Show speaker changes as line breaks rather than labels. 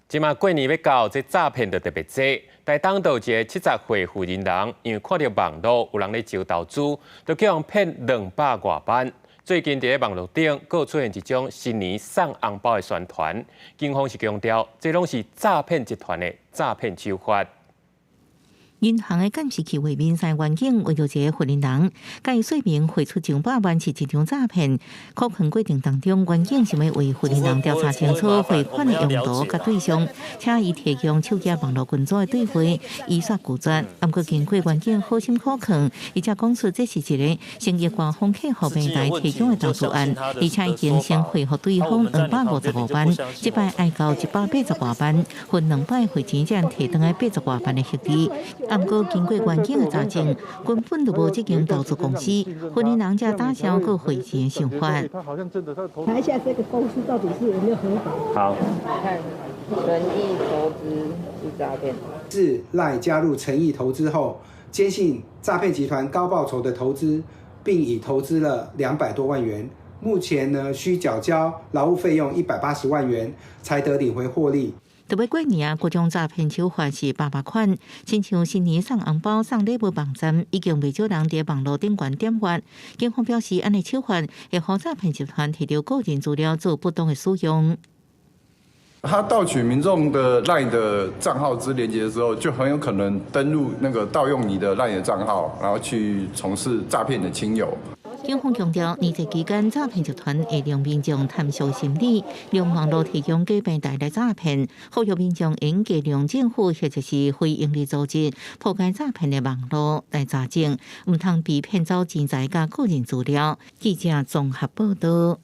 這馬過年欲到，這詐騙就特別濟。台東就有一个70歲婦人人，因為看著網路有人咧招投資，就予人騙200外萬。最近佇咧網路頂，閣出現一種新年送紅包的宣傳，警方是強調，這攏是詐騙集團的詐騙手法。
銀行的監視器畫面上，員警為著一个婦人人，共伊說明匯出上百萬是一場詐騙。扣款過程當中，員警想欲為婦人人調查清楚匯款的用途佮對象，請伊提供手機網路群組的對話，伊煞拒絕。毋過經過員警好心苦勸，伊才講出這是一个成億外方客戶平台提供的投資案，而且已經先匯予對方255萬，這擺愛交180外萬，分兩擺匯錢才提轉來80外萬的協議。毋過經過員警的查證，根本就無這間投資公司，婦人人才打消閣匯錢的想法。
查一下這個公司到底是有沒有合法？
好，
看誠意投資是詐騙。
自 LINE 加入誠意投資後，堅信詐騙集團高報酬的投資，並已投資了200多萬元。目前呢，需繳交勞務費用180萬元，才得領回獲利。
特別過年啊，各種詐騙手法是百百款，親像新年送紅包、送禮物網站，已經袂少人佇網路頂懸點閱。警方表示，按呢手法會予詐騙集團提著個人資料做不當的使用。
他盜取民眾的 LINE 的賬號之連結的時候，就很有可能登錄那個盜用你的 LINE 的賬號，然後去從事詐騙的親友。
警方強調，年節期間詐騙集團會利用民眾貪小心理，利用網路提供假平台來詐騙，呼籲民眾應該利用政府或者是非營利組織破解詐騙的網路來查證，毋通被騙走錢財佮個人資料。記者綜合報道。